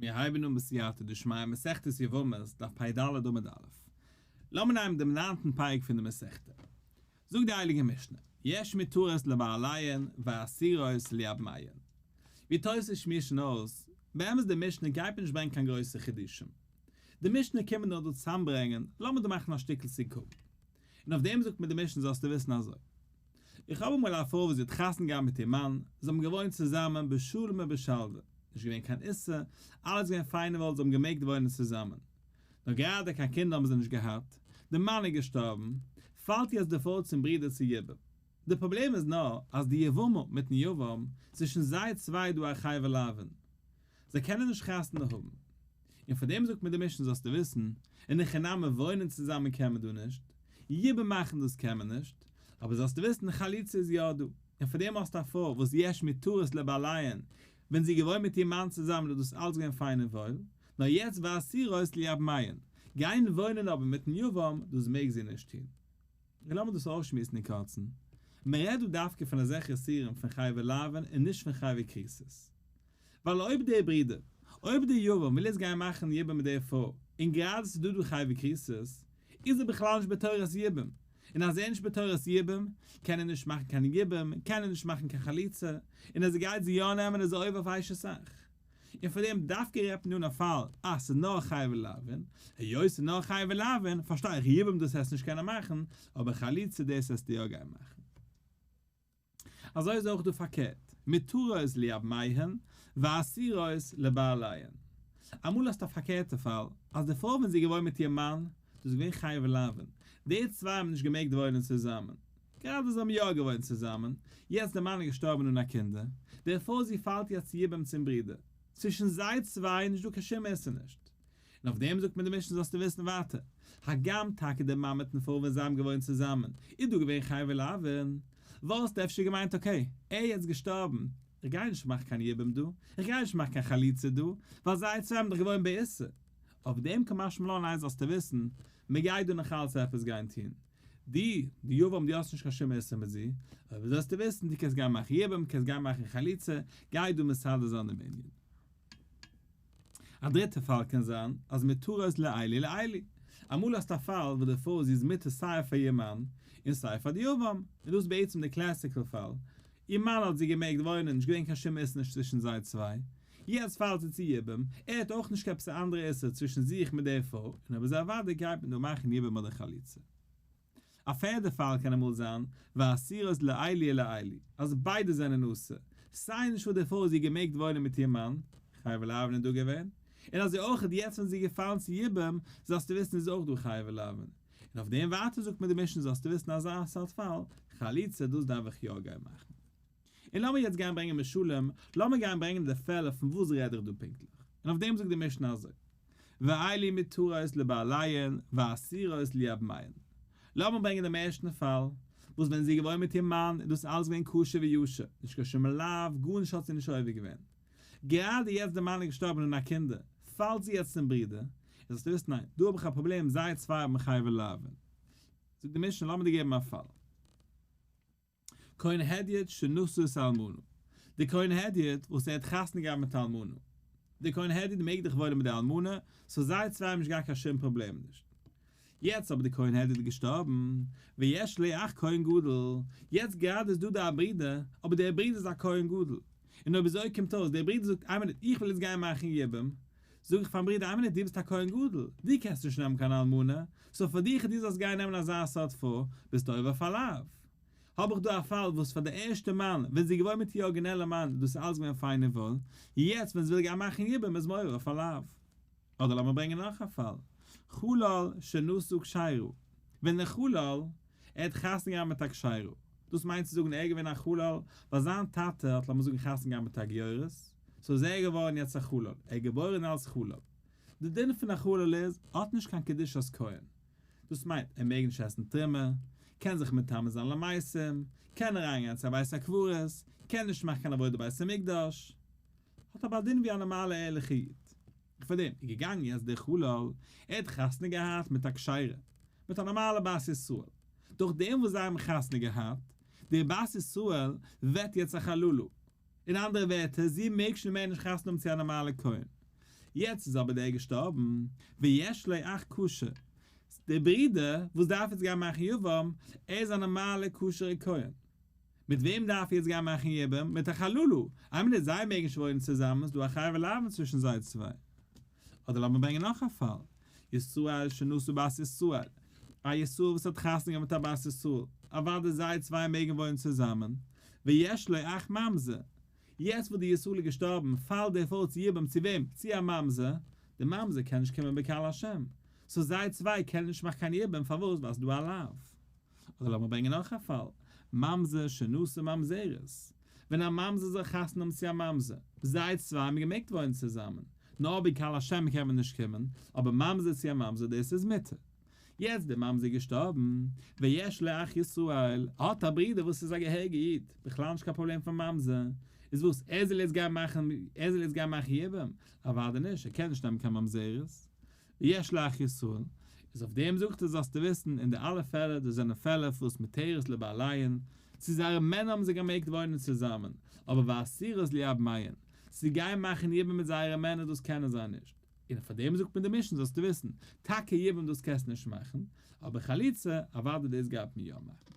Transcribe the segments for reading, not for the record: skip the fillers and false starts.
מיר הייבן אן בסייעתא דשמיא מסכת יבמות דף פ"ד עמוד א'. לאמיר נעמען דעם ניינטן פרק פון די מסכתא. זאגט די הייליגע משנה, יש מותרות לבעליהן ואסורות ליבמיהן. ווי תוס' שמועסט שוין אויס, באמת די משנה גייט מיר נישט ברענגען קיין גרויסע חידושים. די משנה קומט נאר דא צוזאמברענגען, לאמיר דא מאכן א שטיקל סיכום. און אויף דעם זאגט מיר די משנה זאלסטו וויסן אזוי. איך האב אמאל א פרוי וואס זי האט חתונה געהאט מיט איר מאן, זיי האבן געוואוינט צוזאמען בשלום ובשלווה, נישט געווען קיין איסור, אלעס געווען פיין און וואויל, זיי האבן געמעגט וואוינען צוזאמען. נאר גראדע קיין קינדער האבן זיי נישט געהאט, די מאן איז געשטארבן, פאלט יעצט די פרוי צום ברודער צו יבום. די פראבלעם איז נאר אז די יבמה מיטן יבם, צווישן זיי צוויי איז דא א חייבי לאוין, זיי קענען נישט חתונה האבן. און פאר דעם זאגט מיר די משנה זאלסטו וויסן, אין הכי נמי וואוינען צוזאמען קען מען דא נישט, יבום מאכן דאס קען מען נישט, אבער זאלסטו וויסן חליצה איז יא דא, און פאר דעם האסטו א פרוי וואס יש מותרות לבעליהן, ווען זי איז געוואוינט מיט איר מאן צוזאמען איז דאס אלץ געווען פיין און וואויל, נאר יעצט ואסורות ליבמיהן, גיין וואוינען אבער מיטן יבם, דאס מעג זי נישט טון. און לאמיר דאס אויסשמועסן אין קורצן, מען רעדט דא דווקא פון אזעלכע איסורים פון חייבי לאוין און נישט פון חייבי כריתות. ווייל אויב דער ברודער, אויב דער יבם וויל יעצט גיין מאכן יבום מיט דער פרוי, און גראדע ס'איז דא דא חייבי כריתות, איז ער בכלל נישט בתורת יבום, און אז ער איז נישט בתורת יבום, קען ער נישט מאכן קיין יבום, קען ער נישט מאכן קיין חליצה, און אז ער גייט זי יא נעמען איז ער עובר אויף אשת אח. און פאר דעם דווקא רעדט מען אן א פאל אז ס'איז נאר חייבי לאוין, היות ס'איז נאר חייבי לאוין, פארשטיי איך יבום דאס העסט נישט קענען מאכן, אבער חליצה דאס העסטו יא גיין מאכן. אזוי איז אויך דא פארקערט, מותרות ליבמיהן ואסורות לבעליהן. אמאל האסטו א פארקערטע פאל, אז די פרוי ווען זי איז געוואוינט מיט איר מאן, דאס איז געווען חייבי לאוין, די צוויי האבן נישט געמעגט וואוינען צוזאמען, גראדע זיי האבן יא געוואוינט צוזאמען, יעצט די מאן איז געשטארבן אן א קינדער, די פרוי זי פאלט יעצט יבום צום ברודער, צווישן זיי צוויי איז נישט דא קיין שום איסור נישט, און אויף דעם זאגט מיר די משנה זאלסטו וויסן ווייטער, הגם טאקע די מאן מיטן פרוי ווען זיי האבן געוואוינט צוזאמען איז דא געווען חייבי לאוין, וואלסטו אפשר געמיינט okay ער איז יעצט געשטארבן, איך גיי נישט מאכן קיין יבום דא, איך גיי נישט מאכן קיין חליצה דא, ווייל זיי צוויי האבן דאך געוואוינט באיסור. אויף דעם קא משמע לן איין זאלסטו וויסן, מען גייט דא נאך אלץ עפעס גיין טון. דו, די יבם דו האסט נישט קיין שום איסור מיט זי, אבער זאלסטו וויסן דו קענסט גיין מאכן יבום, קענסט גיין מאכן חליצה, גיי דא מסדר זיין דעם ענין. א דריטע פאל קען זיין אז מותרות לאלו ולאלו. אמאל האסטו א פאל וואס די פרוי זי איז מותר סיי פאר איר מאן און סיי פאר די יבם, און דאס איז בעצם די classical פאל, איר מאן האט זי געמעגט וואוינען נישט געווען קיין שום איסור נישט צווישן זיי צוויי, יעצט פאלט זי צו יבום, ער האט אויך נישט קיין עפעס א אנדערע איסור צווישן זיך מיט די פרוי, און אויב אזוי אוודאי גייט מען דא מאכן יבום אדער חליצה. א פערדע פאל קען אמאל זיין, ואסורות לאלו ולאלו, אז ביידע זענען אסור, סיי נישט וואס די פרוי זי געמעגט וואוינען מיט איר מאן, חייבי לאוין איז דא געווען, און אזוי אויך יעצט ווען זי איז געפאלן צו יבום, זאלסטו וויסן איז אויך דא חייבי לאוין. און אויף דעם ווייטער זאגט מיר די משנה זאלסטו וויסן אזא סארט פאל, חליצה דאס דארף איך יא גיין מאכן. און לאמיר יעצט גיין ברענגען משלים, לאמיר גיין ברענגען די פעלער פון וואס רעד איך דא פונקטליך. און אויף דעם זאגט די משנה אזוי, ואלו מותרות לבעליהן ואסורות ליבמיהן. לאמיר ברענגען דעם ערשטן פאל, וואס ווען זי איז געוואוינט מיט איר מאן איז דאס אלעס געווען כשר וישר, נישט קיין שום לאו, גארנישט האט זי נישט עובר געווען. גראדע יעצט די מאן איז געשטארבן אן א קינדער, פאלט זי יעצט צום ברודער, און זאלסטו וויסן ניין, דא האב איך א פראבלעם, זיי צוויי האבן חייבי לאוין. זאגט די משנה, לאמיר דיר געבן א פאל. כהן הדיוט שנשא את האלמנה, דער כהן הדיוט וואס ער האט חתונה געהאט מיט אלמנה, דער כהן הדיוט מעג דאך וואוינען מיט די אלמנה, so זיי צוויי האבן נישט געהאט קיין שום פראבלעם נישט. יעצט אבער דער כהן הדיוט איז געשטארבן, ויש לו אח כהן גדול, יעצט גראדע איז דא דא א ברודער, אבער דער ברודער איז א כהן גדול, און אויב אזוי קומט אויס דער ברודער זאגט איין מינוט איך וויל יעצט גיין מאכן יבום, זאג איך פארן ברודער איין מינוט דו ביסט א כהן גדול, דו קענסט נישט נעמען קיין אלמנה, so פאר דיך אז דו זאלסט גיין נעמען אזא סארט פרוי, ביסטו עובר אויף א לאו. האב איך דא א פאל וואס פאר די ערשטע מאל ווען זי איז געוואוינט מיט איר ארגינעלע מאן איז דאס אלס געווען פיין און וואויל, יעצט ווען זי וויל גיין מאכן יבום איז מען עובר אויף א לאו. אדער לאמיר ברענגען נאך א פאל, חלל שנשא כשרה, ווען דער חלל ער האט חתונה געהאט מיט א כשרה, דאס מיינט צו זאגן ער איז געווען א חלל ווייל זיין טאטע האט לאמיר זאגן חתונה געהאט מיט א גיורת, so איז ער געווארן יעצט א חלל, ער איז געבוירן אלס חלל. די דין פון א חלל איז, האט נישט קיין קדושת כהן. דאס מיינט, ער מעג נישט עסן תרומה, קען זיך מטמא זיין למתים, קען אריינגיין צו א בית הקברות, קען נישט מאכן קיין עבודה בית המקדש. האט אבער א דין ווי א נארמאלע ערליכע איד. פאר דעם איז געגאנגען יעצט דער חלל, ער האט חתונה געהאט מיט א כשרה, מיט א נארמאלע בת ישראל. דורך דעם וואס זיי האבן חתונה געהאט, דער בת ישראל ווערט יעצט א חללה. אין אנדערע ווערטער, זי מעג שוין מער נישט חתונה האבן צו א נארמאלע כהן. יעצט איז אבער דער געשטארבן, ויש לו אח כשר, דער ברודער וואס דארף יעצט גיין מאכן יבם, ער איז א נארמאלער כשר'ער כהן. מיט וועם דארף ער יעצט גיין מאכן יבום? מיט א חללה! איין מינוט, זיי מעגן נישט וואוינען צוזאמען, ס'איז דא א חייבי לאוין צווישן זיי צוויי. אדער לאמיר ברענגען נאך א פאל, ישראל שנשא בת ישראל, א ישראל וואס האט חתונה געהאט מיט א בת ישראל, אוודאי זיי צוויי מעגן וואוינען צוזאמען, ויש לו אח ממזר, יעצט וואס די ישראל איז געשטארבן פאלט די פרוי צו יבום צו וועם? צו א ממזר, די ממזר קען נישט קומען בקהל השם, so זיי צוויי קענען נישט מאכן קיין יבום, פארוואס? ווייל ס'איז דא א לאו. אדער לאמיר ברענגען נאך א פאל, ממזר שנשא ממזרת, ווען א ממזר זאל חתונה האבן צו א ממזר, זיי צוויי האבן געמעגט וואוינען צוזאמען, נאר בקהל השם קען מען נישט קומען, אבער ממזר צו א ממזר דאס איז מותר. יעצט דער ממזר איז געשטארבן, ויש לו אח ישראל, האט א ברודער וואס איז א געהעריגע איד, בכלל נישט קיין פראבלעם פון ממזר, איז וואס, ער זאל יעצט גיין מאכן, ער זאל יעצט גיין מאכן יבום? אוודאי נישט, ער קען נישט נעמען קיין ממזרת. ויש לו אח ישראל, איז אויף דעם זאגט ער זאלסטו וויסן אין די אלע פעלער דאס זענען פעלער וואס מותרות לבעליהן, צו זייערע מענער האבן זיי געמעגט וואוינען צוזאמען, אבער ואסורות ליבמיהן, צו גיין מאכן יבום מיט זייערע מענער דאס קענען זיי נישט, און פאר דעם זאגט מען די משנה זאלסטו וויסן, טאקע יבום דאס קענסטו נישט מאכן, אבער חליצה, אוודאי דאס גייט מען יא מאכן.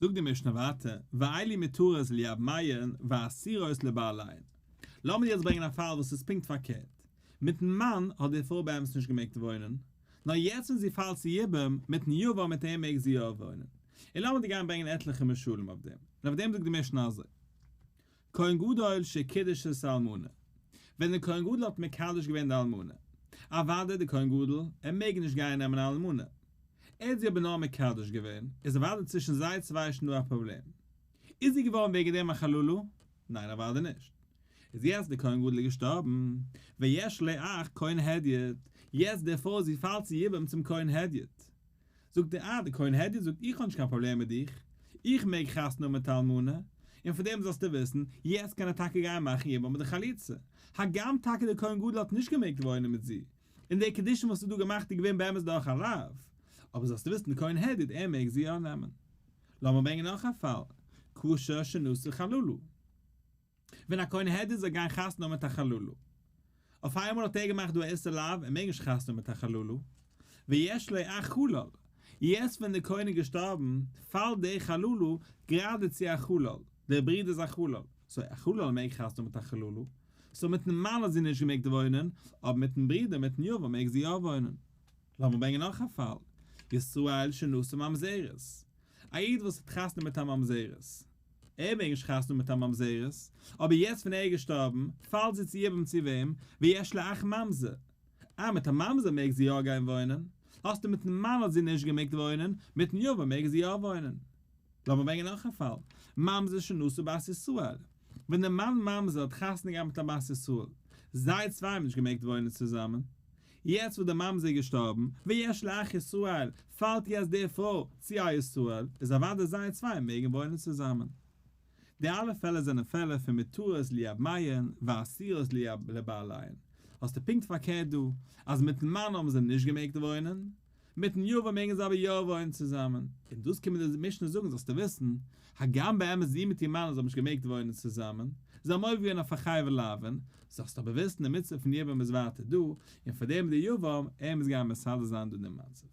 זאגט די משנה ווייטער, ואלו מותרות ליבמיהן ואסורות לבעליהן. לאמיר יעצט ברענגען א פאל וואס איז פונקט פארקערט. מיטן מאן האט די פרוי באמת נישט געמעגט וואוינען, נאר יעצט ווען זי פאלט צו יבום, מיטן יבם מיט אים מעג זי יא וואוינען. און לאמיר דיר גיין ברענגען עטליכע משלים אויף דעם. און אויף דעם זאגט די משנה אזוי, כהן גדול שקידש את האלמנה, ווען דער כהן גדול האט מקדש געווען די אלמנה, אוודאי דער כהן גדול, ער מעג נישט גיין נעמען א אלמנה, ער האט זי אבער נאר מקדש געווען, איז אוודאי צווישן זיי צוויי שוין דא א פראבלעם. איז זי געווארן וועגן דעם א חללה? ניין אוודאי נישט. איז יעצט דער כהן גדול איז געשטארבן, ויש לו אח כהן הדיוט, יעצט די פרוי זי פאלט צו יבום צום כהן הדיוט. זאגט ער, אה, דער כהן הדיוט זאגט איך האב נישט קיין פראבלעם מיט דיך, איך מעג חתונה האבן מיט אלמנה, און פון דעם זאלסטו וויסן, יעצט קען ער טאקע גיין מאכן יבום מיט די חליצה, הגם טאקע דער כהן גדול האט נישט געמעגט וואוינען מיט זי, און די קידושין וואס איז דא געמאכט איז געווען באמת דורך א לאו, אבער זאלסטו וויסן דער כהן הדיוט ער מעג זי יא נעמען. לאמיר ברענגען נאך א פאל, כשר שנשא חללה. ווען א כהן הדיוט זאל גיין חתונה האבן מיט א חללה. אויף איינמאל האט ער געמאכט דא א איסור לאו, ער מעג נישט חתונה האבן מיט א חללה. ויש לו אח חלל. יעצט ווען דער כהן איז געשטארבן, פאלט דער חללה גראדע צו א חלל, דער ברודער איז א חלל, so א חלל מעג חתונה האבן מיט א חללה, so מיטן מאן האט זי נישט געמעגט וואוינען, אבער מיטן ברודער מיטן יבם מעג זי יא וואוינען. לאמיר ברענגען נאך א פאל, ישראל שנשא ממזרת. א איד וואס האט חתונה מיט א ממזרת. ער מעג נישט חתונה מיט א ממזרת, אבער יעצט ווען ער איז געשטארבן, פאלט זי צו יבום צו וועם? ויש לו אח ממזר. אה, מיט א ממזר מעג זי יא גיין וואוינען. האסטו מיטן מאן האט זי נישט געמעגט וואוינען, מיטן יבם מעג זי יא וואוינען. לאמיר ברענגען נאך א פאל, ממזר שנשא בת ישראל. ווען דער מאן ממזר האט חתונה געהאט מיט א בת ישראל, זיי צוויי האבן נישט געמעגט וואוינען צוזאמען. יעצט וואס דער ממזר איז געשטארבן, ויש לו אח ישראל, פאלט יעצט די פרוי צו א ישראל, איז אוודאי זיי צוויי מעגן וואוינען צוזאמען. די אלע פעלער זענען פעלער פון מותרות ליבמיהן ואסורות לבעליהן. האסטו פונקט פארקערט דא, אז מיטן מאן האבן זיי נישט געמעגט וואוינען, מיטן יבם מעגן זיי אבער יא וואוינען צוזאמען, און דאס קומט די משנה זאגן זאלסטו וויסן, הגם באמת זי מיט איר מאן האבן נישט געמעגט וואוינען צוזאמען, זיי האבן עובר געווען אויף א חייבי לאוין, זאלסטו אבער וויסן די מצוה פון יבום איז ווייטער דא, און פאר דעם די יבם, ער מוז גיין מסדר זיין דא דעם מצב.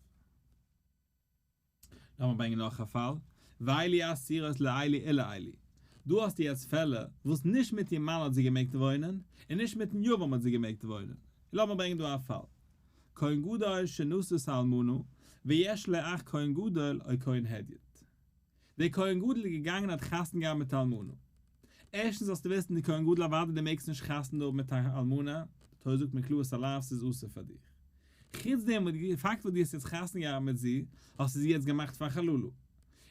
לאמיר ברענגען נאך א פאל, ואלו אסורות לאלו ולאלו. דא האסטו יעצט פעלער וואס נישט מיט איר מאן האט זי געמעגט וואוינען, און נישט מיטן יבם האט זי געמעגט וואוינען. לאמיר ברענגען דא א פאל. כהן גדול שנשא את האלמנה, ויש לו אח כהן גדול או כהן הדיוט. דער כהן גדול איז געגאנגען און האט חתונה געהאט מיט א אלמנה. ערשטנס זאלסטו וויסן דו כהן גדול אוודאי דו מעגסט נישט חתונה האבן מיט א אלמנה, די תורה זאגט מיר קלאר ס'איז א לאו ס'איז אסור פאר דיך. חוץ דעם וואס די פאקט וואס דו האסט יעצט חתונה געהאט מיט זי, האסטו זי יעצט געמאכט פאר חללה.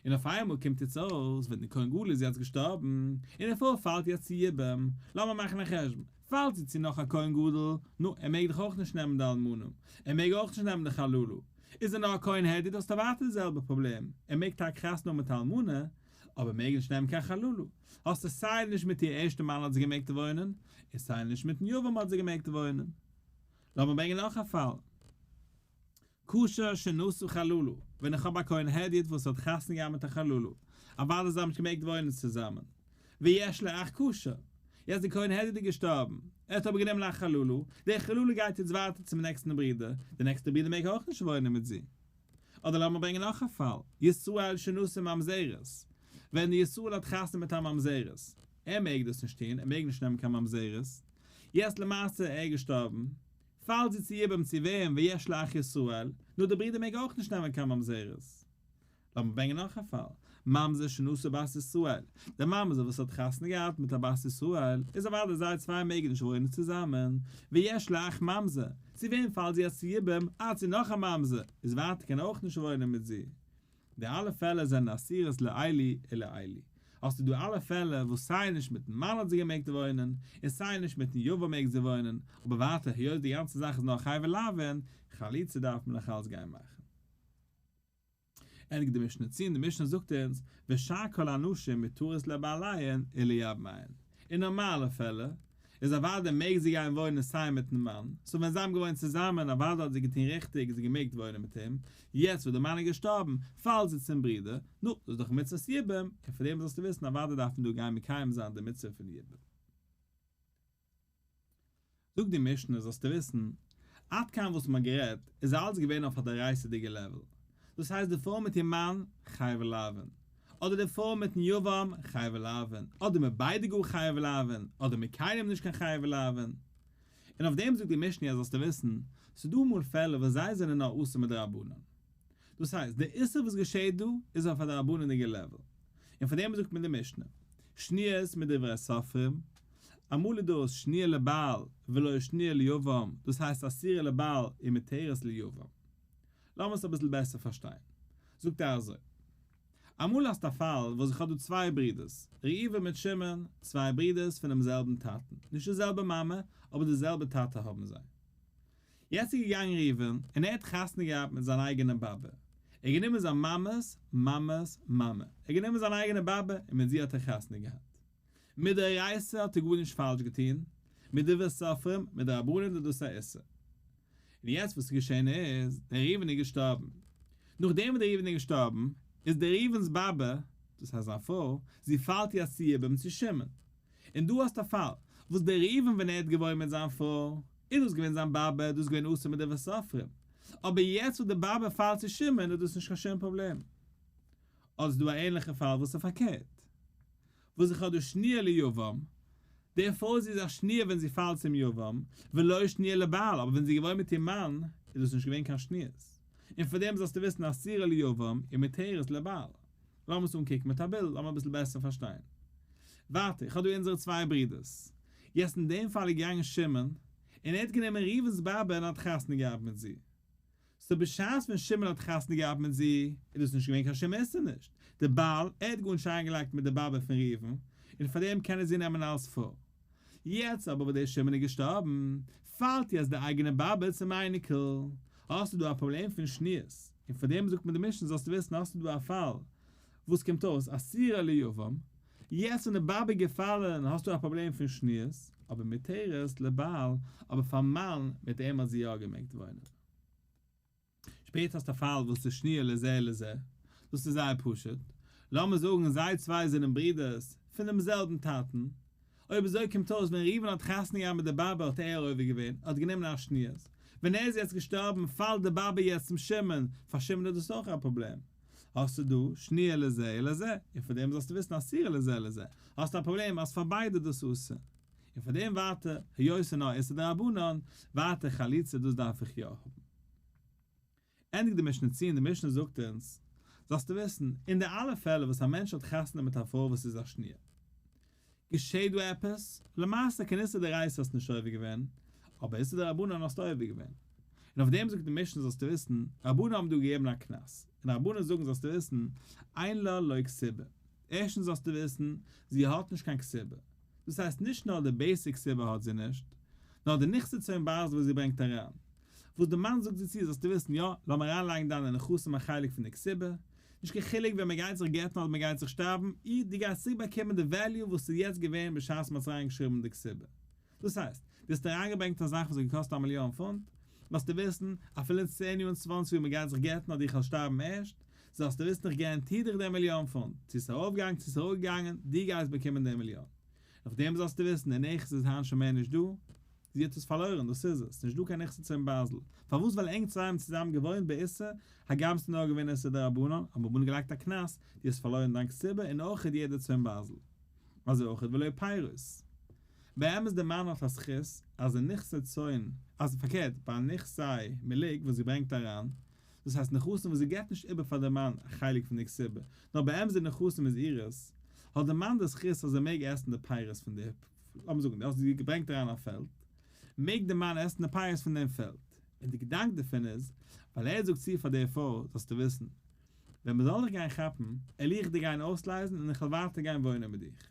און אויף איינמאל קומט יעצט אויס ווען די כהן גדול איז יעצט געשטארבן, און די פרוי פאלט יעצט צו יבום, לאמיר מאכן א חשבון, פאלט זי צו נאך א כהן גדול, נו, ער מעג דאך אויך נישט נעמען די אלמנה, ער מעג אויך נישט נעמען די חללה, איז ער נאר א כהן הדיוט האסטו ווייטער די זעלבע פראבלעם, ער מעג טאקע חתונה האבן מיט א אלמנה, אבער מעג נישט נעמען קיין חללה, האסטו סיי נישט מיט איר ערשטע מאן האט זי געמעגט וואוינען, און סיי נישט מיטן יבם האט זי געמעגט וואוינען. לאמיר ברענגען נאך א פאל. כשר שנשא חללה, ווען איך האב א כהן הדיוט וואס האט חתונה געהאט מיט א חללה, אוודאי זיי האבן נישט געמעגט וואוינען צוזאמען. ויש לו אח כשר. יעצט די כהן הדיוט איז געשטארבן, ער האט אבער גענומען א חללה, די חללה גייט יעצט ווייטער צום נעקסטן ברודער, די נעקסטע ברודער מעג אויך נישט וואוינען מיט זי. אדער לאמיר ברענגען נאך א פאל, ישראל שנשא ממזרת, ווען די ישראל האט חתונה מיט א ממזרת, ער מעג דאס נישט טון, ער מעג נישט נעמען קיין ממזרת, יעצט למעשה ער איז געשטארבן, פאלט זי צו יבום צו וועם ויש לה אח ישראל, נו די ברודער מעג אויך נישט נעמען קיין ממזרת. לאמיר ברענגען נאך א פאל, ממזר שנשא בת ישראל, דער ממזר וואס האט חתונה געהאט מיט א בת ישראל, איז אוודאי זיי צוויי מעגן נישט וואוינען צוזאמען, ויש לו אח ממזר, צו וועם פאלט זי יעצט צו יבום, אה צו נאך א ממזר, איז ווייטער קען ער אויך נישט וואוינען מיט זי. די אלע פעלער זענען אסורות לאלו ולאלו. האסטו דא אלע פעלער וואס סיי נישט מיטן מאן האט זי געמעגט וואוינען, און סיי נישט מיטן יבם מעג זי וואוינען, אבער ווייטער היות די גאנצע זאך איז נאר חייבי לאוין, חליצה דארף מען נאך אלץ גיין מאכן. ענדיגט די משנה צו און די משנה זאגט אונז, ושאר כל הנשים מותרות לבעליהן וליבמיהן. אין נארמאלע פעלער איז אוודאי מעג זי גיין וואוינען סיי מיטן מאן, סאו ווען זיי האבן געוואוינט צוזאמען אוודאי האט זי געטון ריכטיג זי געמעגט וואוינען מיט אים, יעצט וואס די מאן איז געשטארבן פאלט זי צום ברודער, נו, דאס איז דאך מצוות יבום, און פאר דעם זאלסטו וויסן אוודאי דארף מען דא גיין מקיים זיין די מצוה פון יבום. זאגט די משנה זאלסטו וויסן, עד כאן וואס מ'האט גערעדט איז אלץ געווען אויף א דאורייתא'דיגע level, דאס הייסט די פרוי מיט איר מאן חייבי לאוין, אדער די פרוי מיטן יבם חייבי לאוין, אדער מיט ביידע גאר חייבי לאוין, אדער מיט קיינעם נישט קיין חייבי לאוין. און אויף דעם זאגט די משנה אז זאלסטו וויסן, ס'איז דא אמאל פעלער וואס זיי זענען נאר אסור מדרבנן. דאס הייסט, די איסור וואס געשעהט דא איז אויף א דרבנן'דיגע level. און פאר דעם זאגט מען די משנה, שניות מדברי סופרים, אמאל איז דאס שניה לבעל ולא שניה ליבם, דאס הייסט אסורה לבעל ומותרת ליבם. לאמיר עס אביסל בעסער פארשטיין. זאגט ער אזוי. אמאל האסטו א פאל וואס איך האב דא צוויי ברידערס, ראובן מיט שמעון, צוויי ברידערס פונעם זעלבן טאטן, נישט די זעלבע מאמע, אבער די זעלבע טאטע האבן זיי. יעצט איז געגאנגען ראובן און ער האט חתונה געהאט מיט זיין אייגענע באבע, ער האט גענומען זיין מאמע'ס מאמע'ס מאמע, ער האט גענומען זיין אייגענע באבע און מיט זי האט ער חתונה געהאט. מדאורייתא האט ער גארנישט פאלש געטון, מדברי סופרים, מדרבנן איז דאס א איסור. און יעצט וואס איז געשען איז, דער ראובן איז געשטארבן. נאכדעם וואס דער ראובן איז געשטארבן, איז דער ראובן'ס באבע, דאס הייסט זיין פרוי, זי פאלט יעצט צו יבום צו שמעון. און דא האסטו א פאל, וואס דער ראובן ווען ער האט געוואוינט מיט זיין פרוי, איז דאס געווען זיין באבע, דאס איז געווען אסור מדברי סופרים. אבער יעצט וואס די באבע פאלט צו שמעון איז דאס נישט קיין שום פראבלעם. אדער איז דא א ענליכע פאל וואס איז פארקערט. וואס איך האב דא שניה ליבם, די פרוי זי איז א שניה ווען זי פאלט צום יבם, ולא שניה לבעל, אבער ווען זי איז געוואוינט מיט איר מאן, איז דאס נישט געווען קיין שניות. און פאר דעם זאלסטו וויסן אסורה ליבם ומותרת לבעל. לאמיר עס אנקוקן מיט א בילד, לאמיר אביסל בעסער פארשטיין. ווייטער, איך האב דא אונזערע צוויי ברידערס. יעצט אין דעם פאל איז געגאנגען שמעון, און ער האט גענומען ראובן'ס באבע און האט חתונה געהאט מיט זי. so בשעת ווען שמעון האט חתונה געהאט מיט זי, איז דאס נישט געווען קיין שום איסור נישט. דער בעל, ער האט גארנישט איינגעלייגט מיט די באבע פון ראובן, און פאר דעם קען ער זי נעמען אלס פרוי. יעצט אבער וואס דער שמעון איז געשטארבן, פאלט יעצט די אייגענע באבע צום אייניקל. האסטו דא א פראבלעם פון שניות, און פאר דעם זאגט מען די משנה זאלסטו וויסן האסטו דא א פאל וואס קומט אויס אסורה ליבם, יעצט ווען די באבע איז געפאלן האסטו א פראבלעם פון שניות, אבער מותרת לבעל, אבער פארן מאן מיט אים האט זי יא געמעגט וואוינען. שפעטער האסטו א פאל וואס איז שניה לזה לזה, דאס איז זייער פשוט, לאמיר זאגן זיי צוויי זענען ברידערס פונעם זעלבן טאטן, אויב אזוי קומט אויס ווען ראובן האט חתונה געהאט מיט די באבע האט ער עובר געווען, ער האט גענומען א שניות, ווען ער איז יעצט געשטארבן פאלט די באבע יעצט צום שמעון, פאר שמעון איז דאס אויך א פראבלעם, האסטו דא שניה לזה ולזה, און פאר דעם זאלסטו וויסן אסורה לזה ולזה, האסטו א פראבלעם אז פאר ביידע דאס אסור, און פאר דעם ווייטער, היות ס'איז נאר איסור דרבנן, ווייטער חליצה דאס דארף איך יא האבן. ענדיגט די משנה צו און די משנה זאגט אונז, זאלסטו וויסן, אין די אלע פעלער וואס א מענטש האט חתונה מיט א פרוי וואס איז א שניה, געשעהט דא עפעס, למעשה קיין איסור דאורייתא האסטו נישט עובר געווען, אבער איסור דרבנן האסטו עובר געווען. און אויף דעם זאגט די משנה זאלסטו וויסן, רבנן האבן דא געגעבן א קנס, און רבנן זאגן זאלסטו וויסן, אין לה לא כתובה, ערשטנס זאלסטו וויסן, זי האט נישט קיין כתובה, דאס הייסט נישט נאר די basic כתובה האט זי נישט, נאר די נכסי צאן ברזל וואס זי ברענגט אריין, וואס די מאן זאגט זי צו זאלסטו וויסן יא, לאמיר אריינלייגן דיינע נכסים א חלק פון די כתובה, נישט קיין חילוק ווען מען גייט זיך גט'ן אדער מען גייט זיך שטארבן, אי דו גייסט צוריק באקומען די value וואס איז יעצט געווען בשעת מען האט אריינגעשריבן די כתובה. דאס הייסט, דו האסט אריינגעברענגט א זאך וואס האט געקאסט א מיליאן פונט, זאלסטו וויסן, אפילו אין צען יאר און צוואנציג יאר מען גייט זיך גט'ן אדער איך וועל שטארבן ערשט, זאלסטו וויסן איך גאראנטיר דיך דעם מיליאן פונט, צו ס'איז ארויפגעגאנגען צו ס'איז אראפגעגאנגען, דו גייסט באקומען דעם מיליאן. אויף דעם זאלסטו וויסן, די נכס איז היינט שוין מער נישט דא, זי האט עס פארלוירן, דאס איז עס, נישט דא קיין נכסי צאן ברזל, פארוואס ווייל ענק צוויי האבן צוזאמען געוואוינט באיסור, הגם ס'איז נאר געווען איסור דרבנן, האבן רבנן געלייגט א קנס, דו האסט פארלוירן דיין כתובה און אויכעט יעדע צאן ברזל. אזוי אויכעט ולא פירות. באמת די מאן האט א זכות אז די נכסי צאן, אז פארקערט ביי נכסי מלוג וואס זי ברענגט אריין, דאס הייסט נכסים וואס זי געבט נישט איבער פאר די מאן א חלק פון די כתובה, נאר באמת די נכסים איז אירעס, האט די מאן די זכות אז ער מעג עסן די פירות פון די, לאמיר זאגן דו האסט געברענגט אריין א פעלד, מעג די מאן עסן די פירות פון דעם פעלד, און די געדאנק דערפון איז, ווייל ער זאגט צו פאר די פרוי, זאלסטו וויסן, ווען מען זאל דיך גיין כאפן, על איך דיר גיין אויסלייזן און איך וועל ווייטער גיין וואוינען מיט דיך.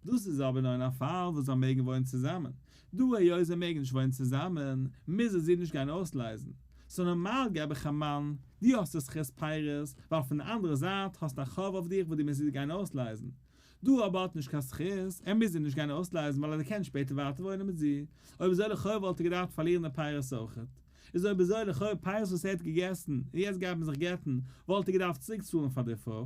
דאס איז אבער נאר אין א פאל וואס זיי מעגן וואוינען צוזאמען. דא היות זיי מעגן נישט וואוינען צוזאמען, מוז ער זי נישט גיין אויסלייזן. so נארמאל געב איך א מאן, דו האסט די זכות פירות, ווייל פון די אנדערע זייט האסטו א חוב אויף דיך וואס דו מוזט זי גיין אויסלייזן. דא אבער האט נישט קיין זכות, ער מוז זי נישט גיין אויסלייזן ווייל ער קען שפעטער ווייטער וואוינען מיט זי. אויב אזוי לכאו' וואלט ער געדארפט פארלירן די פירות אויכעט. איז אויב אזוי לכאו' פירות וואס ער האט געגעסן און יעצט גייט מען זיך גט'ן, וואלט ער געדארפט צוריק צאלן פאר די פרוי.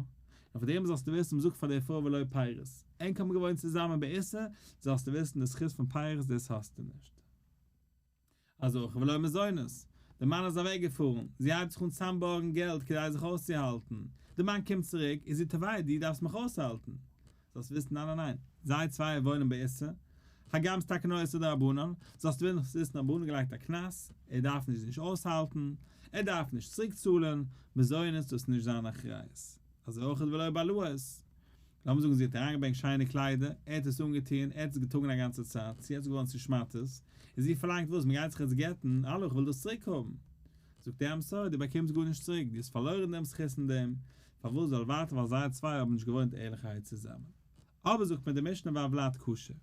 און פאר דעם זאלסטו וויסן מ'זאגט פאר די פרוי ולא פירות, ענק האבן געוואוינט צוזאמען באיסור, זאלסטו וויסן די זכות פון פירות דאס האסטו נישט. אזוי אויך ולא מזונות, די מאן איז אוועק געפארן, זי הייבט זיך אן צאמבארגן געלט כדי זיך אויסצוהאלטן, די מאן קומט צוריק, איז זי תובע דו דארפסט מיך אויסהאלטן, זאלסט וויסן ניין ניין ניין, זיי צוויי וואוינען באיסור, הגם ס'טאקע נאר איסור דרבנן, זאלסטו וויסן רבנן געלייגט א קנס, ער דארף נישט נישט אויסהאלטן, ער דארף נישט צוריק צאלן, מזונות דאס איז נישט זיין אחריות. אזוי אויך ולא בלהות. לאמיר זאגן זי האט אריינגעברענגט שיינע קליידער, ער האט עס אנגעטון, ער האט עס געטראגן א גאנצע צייט, ס'איז יעצט געווארן צו שמאטעס, און זי פארלאנגט וואס, מ'גייט זיך יעצט גט'ן, האלא איך וויל דאס צוריק האבן. זאגט ער I'm sorry, דו באקומסט גארנישט צוריק, דו האסט פארלוירן דעם זכות אין דעם, פארוואס זאל ווייטער ווייל זיי צוויי האבן נישט געוואוינט ערליכערהייט צוזאמען. אבער זאגט מיר די משנה והולד כשר.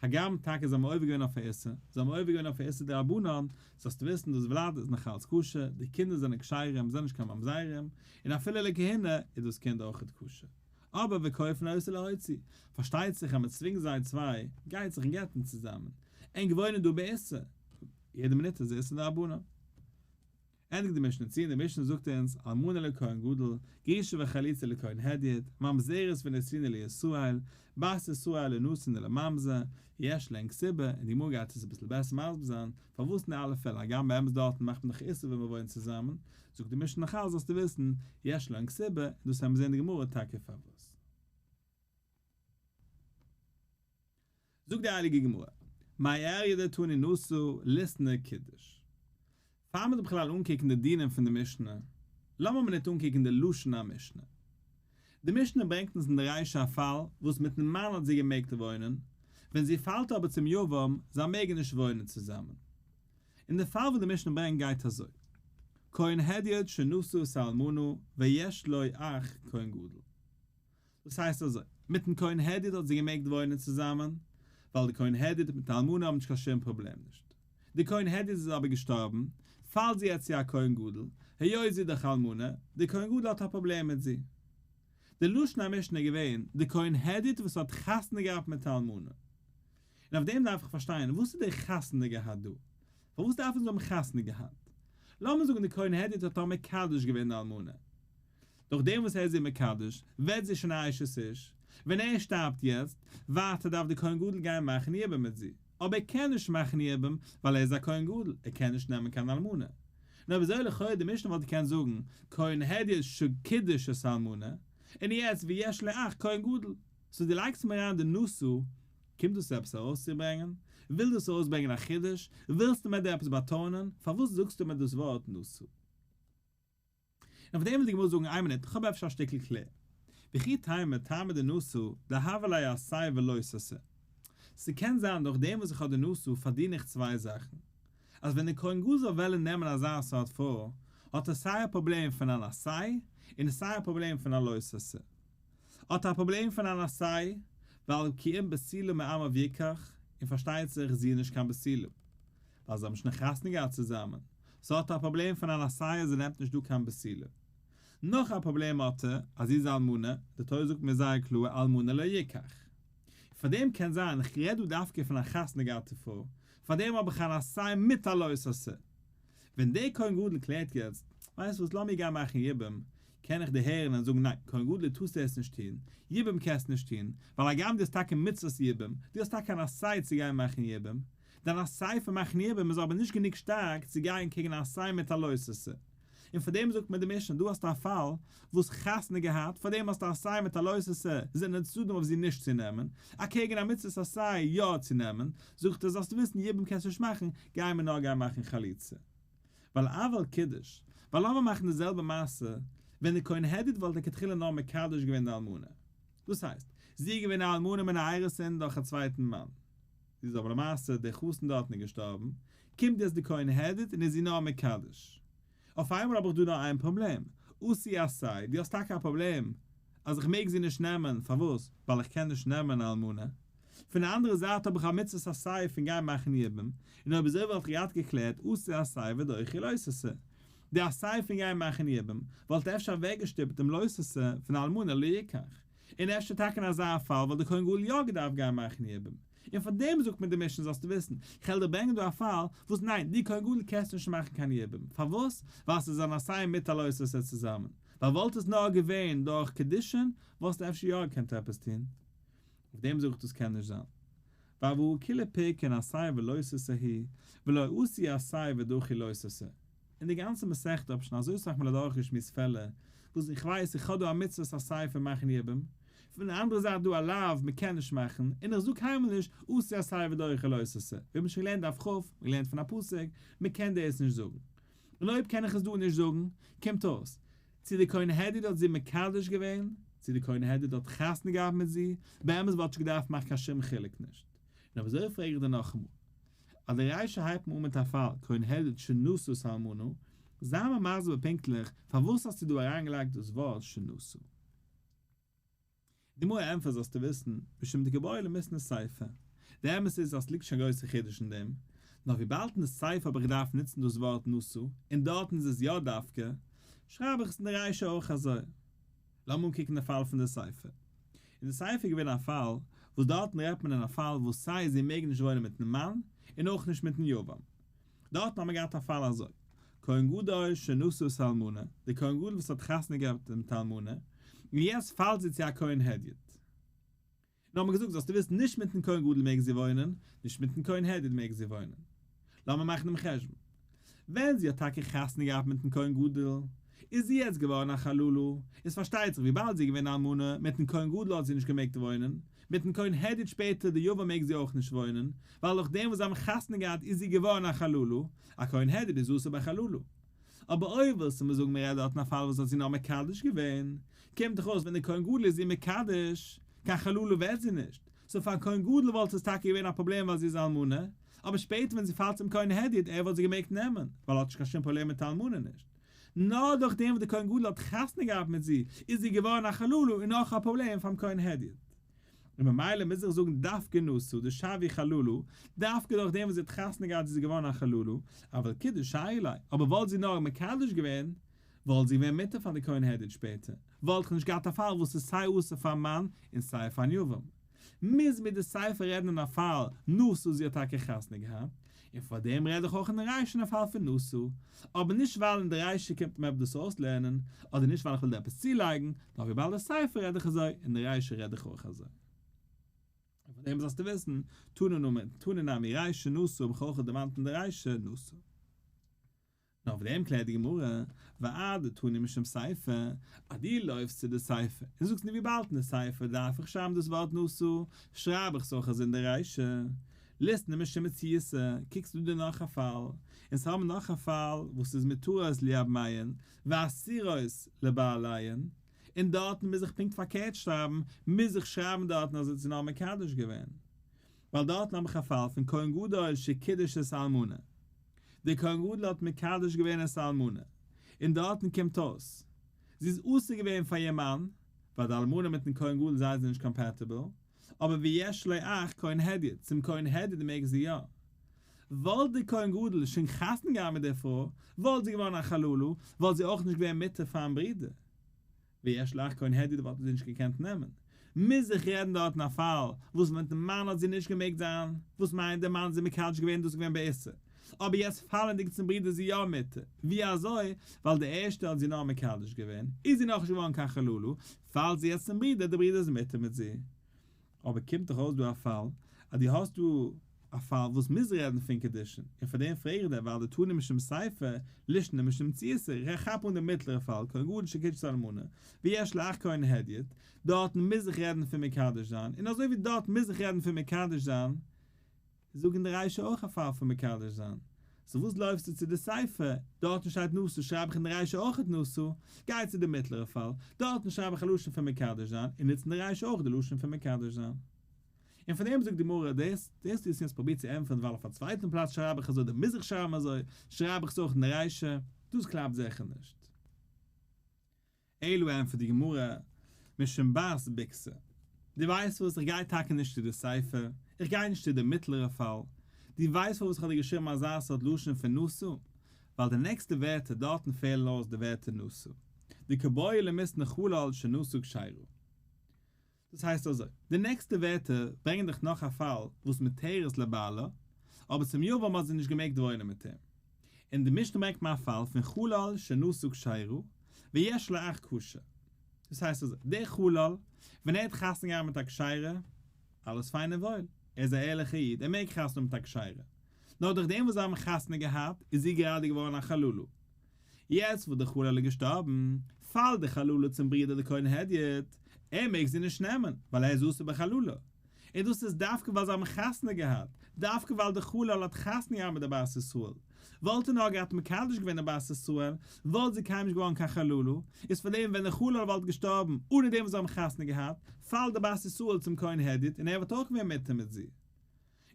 הגם טאקע זיי האבן עובר געווען אויף א איסור, זיי האבן עובר געווען אויף א איסור דרבנן, זאלסטו וויסן דאס ולד איז נאך אלץ כשר, די קינדער זענען כשרים, זענען נישט קיין ממזרים, און אפילו לכהונה איז דאס קינד אויכעט כשר. אבער וכופין אותו להוציא, פארשטייט זיך אז מען צווינגט זיי צוויי, גייט זיך גט'ן צוזאמען, ענק וואוינען דא באיסור, יעדע מינוט איז איסור דרבנן. ענדיגט די משנה צו און די משנה זאגט אונז, אלמנה לכהן גדול, גרושה וחלוצה לכהן הדיוט, ממזרת ונתינה לישראל, בת ישראל לנתין ולממזר, יש להן כתובה, און די גמרא גייט עס אביסל בעסער מסביר זיין, פארוואס אין אלע פעלער, הגם באמת דארטן מאכט מען דאך איסור ווען מען וואוינט צוזאמען, זאגט די משנה נאכאלץ זאלסטו וויסן, יש להן כתובה, און דאס וועלן מיר זען אין די גמרא טאקע פארוואס. זאגט די הייליגע גמרא, מאי איריא דתני נשא ליתני קידש. פאר מ'זאל בכלל אנקוקן די דינים פון די משנה, לאמיר מינוט אנקוקן די לשון המשנה. די משנה ברענגט אונז אין די רישא א פאל וואס מיטן מאן האט זי געמעגט וואוינען, ווען זי פאלט אבער צום יבם, זיי מעגן נישט וואוינען צוזאמען. און די פאל וואס די משנה ברענגט גייט אזוי, כהן הדיוט שנשא את האלמנה ויש לו אח כהן גדול. דאס הייסט אזוי, מיטן כהן הדיוט האט זי געמעגט וואוינען צוזאמען, ווייל די כהן הדיוט מיט די אלמנה האבן נישט קיין שום פראבלעם נישט. די כהן הדיוט איז אבער געשטארבן, פאלט זי יעצט צו א כהן גדול, היות זי איז דאך אלמנה, די כהן גדול האט א פראבלעם מיט זי. די לשון המשנה איז געווען, די כהן הדיוט וואס האט חתונה געהאט מיט א אלמנה. און אויף דעם דארף איך פארשטיין, וואס איז די חתונה געהאט דא? פארוואס דארפן זיי האבן חתונה געהאט? לאמיר זאגן די כהן הדיוט האט נאר מקדש געווען די אלמנה. דורך דעם וואס ער איז איר מקדש, ווערט זי שוין א אשת איש. ווען ער שטארבט יעצט, ווייטער דארף דער כהן גדול גיין מאכן יבום מיט זי. אבער ער קען נישט מאכן יבום, ווייל ער איז א כהן גדול, ער קען נישט נעמען קיין אלמנה. נו אויב אזוי לכאורה די משנה וואלט געקענט זאגן, כהן הדיוט שקידש את האלמנה, און יעצט ויש לו אח כהן גדול. so דו לייגסט מיר אריין די נשא, קומט דאס עפעס ארויסצוברענגען? וויל דאס ארויסברענגען א חידוש? ווילסטו מיר דא עפעס באטאנען? פארוואס זאגסטו מיר דאס ווארט נשא? און אויף דעם וויל די גמרא זאגן איין מינוט, איך האב אפשר א שטיקל קלער. וכי תימא טעמא דנשא דהוה ליה עשה ולא תעשה. ס'קען זיין דורך דעם וואס איך האב די נשא פארדין איך צוויי זאכן. אז ווען די כהן גדול זאל וועלן נעמען אזא סארט פרוי, האט ער סיי א פראבלעם פון אן עשה, און סיי א פראבלעם פון א לא תעשה. האט ער א פראבלעם פון אן עשה, ווייל כי אם בתולה מעמיו יקח, און פארשטייט זיך זי איז נישט קיין בתולה. ווייל זיי האבן שוין חתונה געהאט צוזאמען, so האט ער א פראבלעם פון אן עשה אז ער נעמט נישט דא קיין בתולה. נאך א פראבלעם האט ער, אז זי איז אלמנה, די תורה זאגט מיר זייער קלאר אלמנה לא יקח. פאר דעם קען זיין, איך רעד דא דווקא פון א חתונה געהאטע פרוי, פאר דעם האב איך אן עשה מיט א לא תעשה. ווען דער כהן גדול קלערט יעצט, ווייסט וואס לאמיר גיין מאכן יבום, קען איך דערהערן און זאגן ניין, כהן גדול טארסטו עס נישט טון, יבום קענסטו נישט טון, ווייל הגם דו האסט טאקע מצוות יבום, דו האסט טאקע אן עשה צו גיין מאכן יבום, דיין עשה פון מאכן יבום איז אבער נישט גענוג שטארק צו גיין קעגן א עשה מיט א לא תעשה. און פאר דעם זאגט מיר די משנה דא האסטו א פאל וואס חתונה געהאט, פאר דעם האסטו א עשה מיט א לא תעשה, זענען די צדדים אויף זי נישט צו נעמען, אקעגן א מצוות עשה יא צו נעמען, זאגט ער זאלסטו וויסן יבום קענסטו נישט מאכן, גיי מיר נאר גיין מאכן חליצה. ווייל אבל קידש, ווייל לאמיר מאכן די זעלבע מעשה ווען די כהן הדיוט וואלט לכתחילה נאר מקדש געווען די אלמנה, דאס הייסט, זי איז געווען א אלמנה מן האירוסין דורך א צווייטן מאן, זי איז אבער למעשה דער חתן דארטן איז געשטארבן, קומט יעצט די כהן הדיוט און איז זי נאר מקדש. אויף איינמאל האב איך דא נאר איין פראבלעם, עשו עשה, דו האסט טאקע א פראבלעם אז איך מעג זי נישט נעמען, פארוואס? ווייל איך קען נישט נעמען א אלמנה. פון די אנדערע זייט האב איך א מצוות עשה פון גיין מאכן יבום, און אויב אזוי וואלט איך געהאט געקלערט עשו עשה ודחי לא תעשה. די עשה פון גיין מאכן יבום וואלט אפשר אוועקגעשטופט דעם לא תעשה פון אלמנה לא יקח, און אפשר טאקע אין אזא פאל וואלט דער כהן גדול יא געדארפט גיין מאכן יבום, און פאר דעם זאגט מיר די משנה זאלסטו וויסן, איך וועל דיר ברענגען דא א פאל וואס ניין, דו כהן גדול קענסט נישט מאכן קיין יבום, פארוואס? ווייל ס'איז אן עשה מיט א לא תעשה צוזאמען, ווייל וואלט עס נאר געווען דורך קידושין וואלסטו אפשר יא געקענט עפעס טון. אויף דעם זאג איך דאס קען נישט זיין. ווייל והא כולהו פירקין עשה ולא תעשה הוא, ולא עשו עשה ודחו לא תעשה. אין די גאנצע מסכתא האב איך שוין אזוי סאך מאל אדורכגעשמועסט פעלער וואס איך ווייס איך האב דא א מצוות עשה פון מאכן יבום, פון די אנדערע זייט דא א לאו מען קען נישט מאכן, און איך זאג קיינמאל נישט עשו עשה ודחו לא תעשה, מיר האבן שוין געלערנט דף כ', מיר געלערנט פון א פסוק, מען קען דאס נישט זאגן. און אויב קען איך עס דא נישט זאגן, קומט אויס, צו די כהן הדיוט האט זי מקדש געווען, צו די כהן הדיוט האט חתונה געהאט מיט זי, באמת וואלט נישט געדארפט מאכן קיין שום חילוק נישט. און אויב אזוי פרעג איך דיר נאכאמאל, אז די רישא הייבט מען אן מיט א פאל כהן הדיוט שנשא את האלמנה, זיי מיר מסביר פונקטליך פארוואס האסטו דא אריינגעלייגט דאס ווארט שנשא. די גמרא ענטפערט זאלסטו וויסן, משום דקא בעי למיתני סיפא. די אמת איז אז ס'ליגט שוין גרויסע חידוש אין דעם, נאר וויבאלד אין די סיפא האב איך געדארפט נוצן דאס ווארט נשא, און דארטן איז עס יא דווקא, שרייב איך עס אין די רישא אויך אזוי. לאמיר אנקוקן די פאל פון די סיפא. אין די סיפא איז געווען א פאל, וואס דארטן רעדט מען אין א פאל וואס סיי זי מעג נישט וואוינען מיטן מאן, און אויך נישט מיטן יבם. דארטן האט מען געהאט א פאל אזוי, כהן גדול שנשא את האלמנה, דער כהן גדול וואס האט חתונה געהאט מיט א אלמנה, און יעצט פאלט זי צו א כהן הדיוט. און האט מען געזאגט, זאלסטו וויסן, נישט מיטן כהן גדול מעג זי וואוינען, נישט מיטן כהן הדיוט מעג זי וואוינען. לאמיר מאכן דעם חשבון. ווען זי האט טאקע חתונה געהאט מיטן כהן גדול, איז זי יעצט געווארן א חללה, איז פארשטייט זיך וויבאלד זי איז געווען א אלמנה, מיטן כהן גדול האט זי נישט געמעגט וואוינען, מיטן כהן הדיוט שפעטער די יבם מעג זי אויך נישט וואוינען, ווייל נאך דעם וואס זיי האבן חתונה געהאט איז זי געווארן א חללה, א כהן הדיוט איז אסור בחללה. אבער אויב ווילסטו מיר זאגן מ'רעדט דארט אין א פאל וואס האט זי נאר מקדש געווען, קומט דאך אויס ווען די כהן גדול איז זי מקדש, קיין חללה ווערט זי נישט, סאו פארן כהן גדול וואלט עס טאקע געווען א פראבלעם ווייל זי איז אלמנה, אבער שפעטער ווען זי פאלט צום כהן הדיוט ער וואלט זי געמעגט נעמען, ווייל ער האט נישט קיין שום פראבלעם מיט אלמנה נישט. נאר דורך דעם וואס די כהן גדול האט חתונה געהאט מיט זי, איז זי געווארן א חללה און נאך א פראבלעם פארן כהן הדיוט. און ממילא מוז איך זאגן דווקא נשא דשויא חללה, דווקא דורך דעם וואס זי האט חתונה געהאט איז זי געווארן א חללה, אבל קידש שרי ליה, אבער וואלט זי נאר מקדש געווען, וואלט זי געווען מותר פאר די כהן הדיוט שפעטער, וואלט איך נישט געהאט א פאל וואס איז סיי אסור פארן מאן און סיי פארן יבם. מוז מיר די סיפא רעדן אין א פאל נשא זי האט טאקע חתונה געהאט, און פאר דעם רעד איך אויך אין די רישא אין א פאל פון נשא, אבער נישט ווייל אין די רישא קומט מיר דאס אויסלערנען, אדער נישט ווייל איך וויל דא עפעס צולייגן, נאר וויבאלד די סיפא רעד איך אזוי, אין די רישא רעד איך אויך אזוי. און פאר דעם זאלסטו וויסן, תנא נמי רישא נשא האב איך אויך דערמאנט אין די רישא נשא. נאר אויף דעם קלערט די גמרא, ואדתני משום סיפא, אז דו לויפסט צו די סיפא און זאגסט נו וויבאלד אין די סיפא דארף איך שרייבן דאס ווארט נשא, שרייב איך עס אויך אזוי אין די רישא. ליתני משום מציעתא, קוקסטו דא נאך א פאל, אונז האבן נאך א פאל וואס איז מותרות ליבמיהן ואסורות לבעליהן, און דארטן מוז איך פונקט פארקערט שרייבן, מוז איך שרייבן דארטן אז ער האט זי נאר מקדש געווען, ווייל דארטן האב איך א פאל פון כהן גדול שקידש את האלמנה. דער כהן גדול האט מקדש געווען את האלמנה, און דארטן קומט אויס, זי איז אסור געווען פאר איר מאן, ווייל די אלמנה מיטן כהן גדול זיי זענען נישט compatible, אבער ויש לו אח כהן הדיוט, צום כהן הדיוט מעג זי יא. וואלט דער כהן גדול שוין חתונה געהאט מיט דער פרוי, וואלט זי געווארן א חללה, וואלט זי אויך נישט געווען מותר פארן ברודער. ויש לו אח כהן הדיוט וואלט ער זי נישט געקענט נעמען. מוז זיך רעדן דארטן א פאל וואס מיטן מאן האט זי נישט געמעגט זיין, וואס מיינט דער מאן האט זי מקדש געווען דאס איז געווען באיסור. אבער יעצט פאלענדיג צום ברודער איז זי יא מותר, ווי אזוי? ווייל די ערשטע האט זי נאר מקדש געווען, איז זי נאכנישט געווארן קיין חללה, פאלט זי יעצט צום ברודער, די ברודער איז מותר מיט זי. אבער קומט דאך אויס דא א פאל אז דו האסט דא א פאל וואס מוז רעדן פון קידושין, און פאר דעם פרעג איך דיר ווייל דתני משום סיפא, לישנא משום מציעתא, איך כאפ אן די מיטלערע פאל, כהן גדול שקידש את האלמנה, ויש לו אח כהן הדיוט, דארטן מוז איך רעדן פון מקדש זיין, און אזוי ווי דארט מוז איך רעדן פון מקדש זיין, זאג אין די רישא אויך א פאל פון מקדש זיין. סאו וואס לויפסטו צו די סיפא? דארטן שטייט נשא שרייב איך אין די רישא אויכעט נשא. גיי צו די מיטלערע פאל, דארטן שרייב איך א לשון פון מקדש זיין, און נוץ אין די רישא אויך די לשון פון מקדש זיין. און פון דעם זאגט די גמרא דאס, דאס וואס דו האסט פרובירט צו ענטפערן ווייל אויף א צווייטן פלאץ שרייב איך אזוי דא מוז איך שרייבן אזוי, שרייב איך עס אויך אין די רישא, דאס קלאפט זיכער נישט. אלא ענטפערט די גמרא, משום בת בוכתא, דו ווייסט וואס, איך גיי טאקע נישט צו די סיפא, איך גיי נישט צו די מיטלערע פאל, דו ווייסט פארוואס איך האב דיר געשריבן אזא סארט לשון פון נשא? ווייל די נעקסטע ווערטער דארטן פעלן אויס די ווערטער נשא, דקבעי למיתנא חלל שנשא כשרה. דאס הייסט אזוי, די נעקסטע ווערטער ברענגען דיך נאך א פאל וואס מותרת לבעלה, אבער צום יבם האט זי נישט געמעגט וואוינען מיט אים. אין די משנה ברענגט מען א פאל פון חלל שנשא כשרה ויש לו אח כשר. דאס הייסט אזוי, דער חלל, ווען ער האט חתונה געהאט מיט א כשרה, אלעס פיין און וואויל, ער איז א ערליכער איד, ער מעג חתונה האבן מיט א כשרה. נאר דורך דעם וואס זיי האבן חתונה געהאט, איז זי גראדע געווארן א חללה. יעצט וואס די חלל איז געשטארבן, פאלט די חללה צום ברודער די כהן הדיוט, ער מעג זי נישט נעמען, ווייל ער איז אסור בחללה. און דאס איז דווקא ווייל זיי האבן חתונה געהאט, דווקא ווייל די חלל האט חתונה געהאט מיט די בת ישראל. וואלט ער נאר געהאט מקדש געווען די בת ישראל, וואלט זי קיינמאל נישט געווארן קיין חללה, איז פאר דעם ווען די חלל וואלט געשטארבן אנע דעם וואס זיי האבן חתונה געהאט, פאלט די בת ישראל צום כהן הדיוט און ער וואלט אויך געווען מותר מיט זי.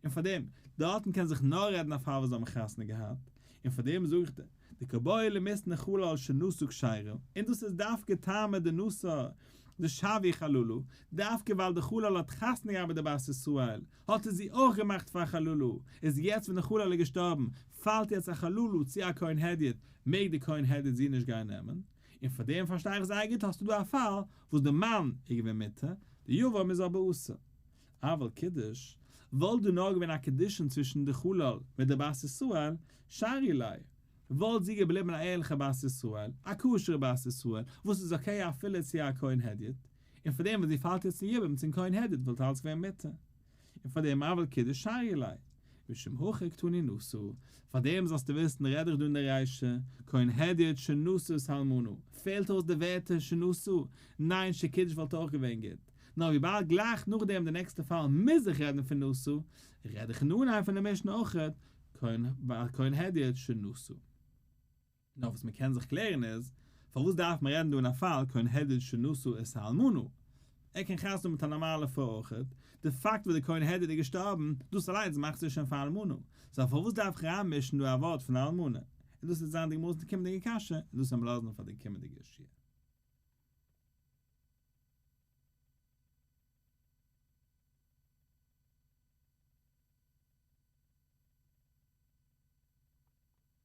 און פאר דעם, דארטן קען זיך נאר רעדן א פאל וואס זיי האבן חתונה געהאט, און פאר דעם זאג איך דיר, דקבעי למיתנא חלל שנשא כשרה, און דאס איז דווקא טעמא דנשא דשויה חללה, דווקא ווייל די חלל האט חתונה געהאט מיט די בת ישראל, האט ער זי אויך געמאכט פאר א חללה, איז יעצט ווען די חלל איז געשטארבן, פאלט יעצט א חללה צו א כהן הדיוט, מעג די כהן הדיוט זי נישט גיין נעמען, און פאר דעם פארשטיי איך זייער גוט האסטו דא א פאל וואס די מאן איז געווען מותר, די יבם איז אבער אסור. אבל קידש, וואלט דא נאר געווען א קידושין צווישן די חלל מיט די בת ישראל, שרי ליה, וואלט זי געבליבן א ערליכע בת ישראל, א כשר'ע בת ישראל, וואס איז okay אפילו צו א כהן הדיוט, און פאר דעם ווען זי פאלט יעצט אין יבום צום כהן הדיוט וואלט אלץ געווען מותר. און פאר דעם אבל קידש שרי ליה. משום הכי קתני נשא, פאר דעם זאלסטו וויסן רעד איך דא אין די רישא, כהן הדיוט שנשא את האלמנה, פעלט אויס די ווערטער שנשא, ניין שקידש וואלט אויך געווען גוט. נאר וויבאלד גלייך נאכדעם די נעקסטע פאל מוז איך רעדן פון נשא, רעד איך אין אנהייב פון די משנה אויכעט כהן הדיוט שנשא. נאר וואס מען קען זיך קלערן איז, פארוואס דארף מען רעדן דא אין א פאל כהן הדיוט שנשא את האלמנה? ער קען חתונה האבן מיט א נארמאלע פרוי אויכעט, די פאקט וואס די כהן הדיוט איז געשטארבן, דאס אליינס מאכט זי שוין פאר אלמנה, סא פארוואס דארף איך אריינמישן דא א ווארט פון אלמנה? און דאס וועט זיין די גמרא'ס קומענדיגע קשיא, און דאס וועלן מיר לאזן פאר די קומענדיגע שיעור.